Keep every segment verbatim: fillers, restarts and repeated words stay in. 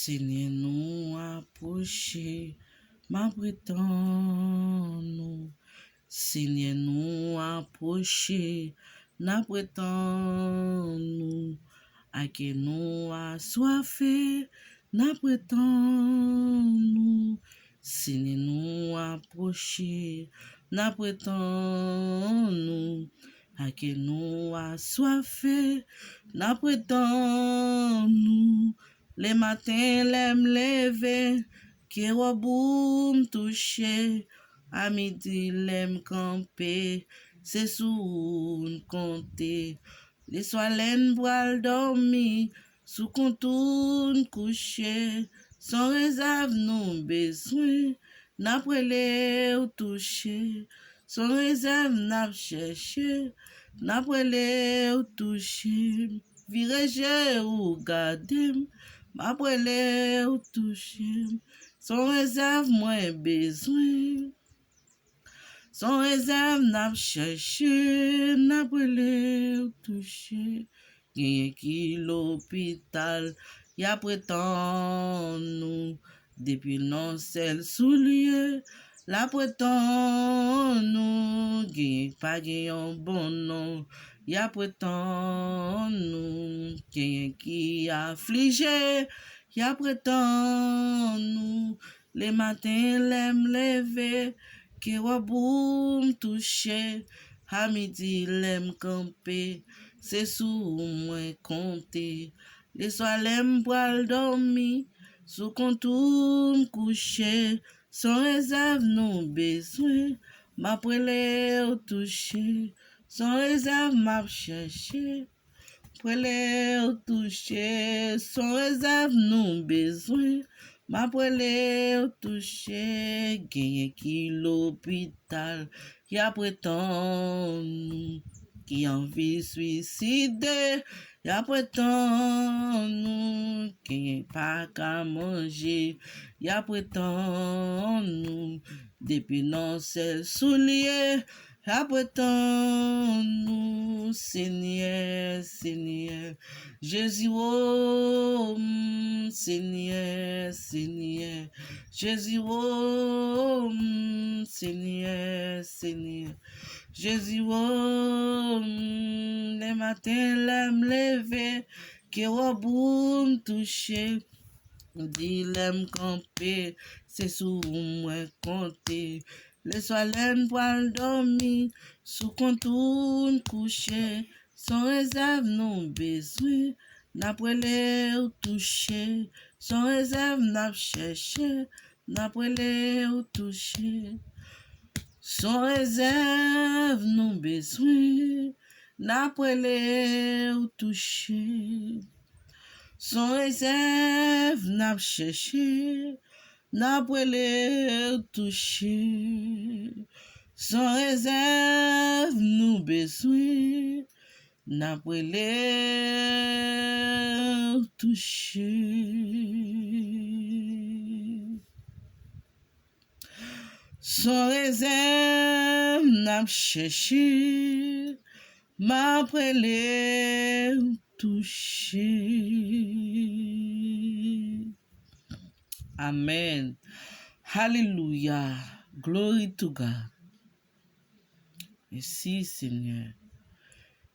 Senyè, nou apwoche, m ap ret ann ou. Senyè, nou apwoche, n ap ret ann ou. Ake nou aswafe, n ap ret ann ou. Senyè, nou apwoche, n ap ret ann ou. Ake nou aswafe, n ap ret ann ou. Lematen, lè m leve, ke wòb ou m touche. A midi, lè m kanpe, se sou ou m konte. Leswa, lè n pral dòmi, sou kont ou n kouche. Se yon rezèv nou bezwen, n ap rele w touche. Se yon rezèv n ap chèche, n ap rele w touche. Vire je ou gade m, m ap rele w touche. Se yon rezèv mwen bezwen. Se yon rezèv n ap chèche, n ap rele w touche. Genyen ki lopital, y ap ret ann ou. Depi nan sèl soulye, l ap ret ann ou. Genyen k pa gen yon bon non, y ap ret ann ou. Genyen ki aflije, y ap ret ann ou. Lematen, lè m leve, ke wòb ou m touche. A midi, lè m kanpe, se sou ou mwen konte. Leswa, lè m pral dòmi, sou kont ou m kouche. Se yon rezèv nou bezwen, m ap rele w touche. Se yon rezèv m ap chèche, m ap rele w touche. Se yon rezèv nou bezwen, m ap rele w touche. Genyen ki lopital, y ap ret ann ou. Ki anvi swiside, y ap ret ann ou. Genyen pa ka manje, y ap ret ann ou. Depi nan sèl soulye, y ap ret ann ou. Senyè, Senyè, Jezi, o, m, Senyè, Senyè, Jezi, o, m, Senyè, Senyè, Jezi, o, m, lematen, lè m leve, ke wòb ou m touche. Di lè m kanpe, se sou ou mwen konte. Leswa, lè n pral dòmi, sou kont ou n kouche. Se yon rezèv nou bezwen, n ap rele w touche. Se yon rezèv n ap chèche, n ap rele w touche. Se yon rezèv nou bezwen, n ap rele w touche. Se yon rezèv n ap chèche, n ap rele w touche. Se yon rezèv nou bezwen, n ap rele w touche. Se yon rezèv n ap chèche, m ap rele w touche. Amèn. Alelouya. Glory to God. Mèsi, Senyè.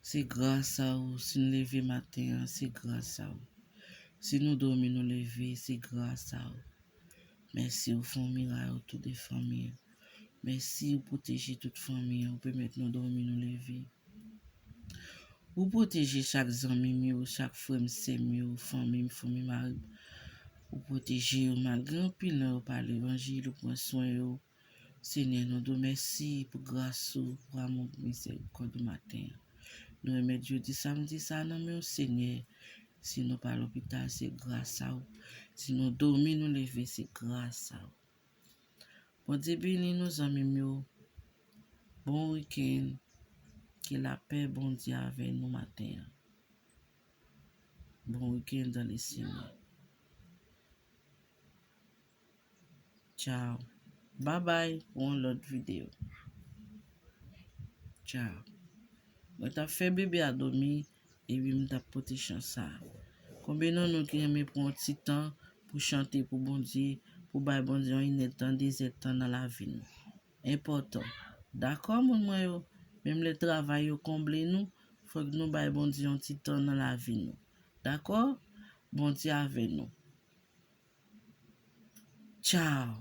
Se gras a ou si n leve maten an, se gras a ou. Si nou dòmi, nou leve, se gras a ou. Mèsi, ou fè yon miray otou de fanmi an. Mèsi, ou pwoteje tout fanmi an, ou pèmèt nou dòmi, nou leve. Ou pwoteje chak zanmi m yo, chak frè m, sè m yo, fanmi m, fanmi mari m. Ou pwoteje yo malgre anpil nan yo pa levanjil, ou pran swen yo. Senyè, nou di w mèsi pou gras ou, pou amou, pou mizèrikòd ou maten an. Nou remèt jodi samdi sa nan men w, Senyè. Si nou pa lopital, se gras a ou. Si nou dòmi, nou leve, se gras a ou. Bondye beni nou, zanmi m yo. Bon wikenn. Ke lapè Bondye avè nou maten an. Bon wikenn dans le Seigneur. Tchao. Babay pou yon lòt videyo. Tchao. Mwen t ap fè bebe a dòmi, epi m t ap pote chan sa a. Konbyen nan nou ki renmen pran yon ti tan pou chante pou Bondye, pou bay Bondye yon inèdtan, dezèdtan nan lavi nou. Enpòtan. Dakò, moun mwen yo? Menm lè travay yo konble nou, fòk nou bay Bondye yon ti tan nan lavi nou. Dakò? Bondye avè nou. Tchao.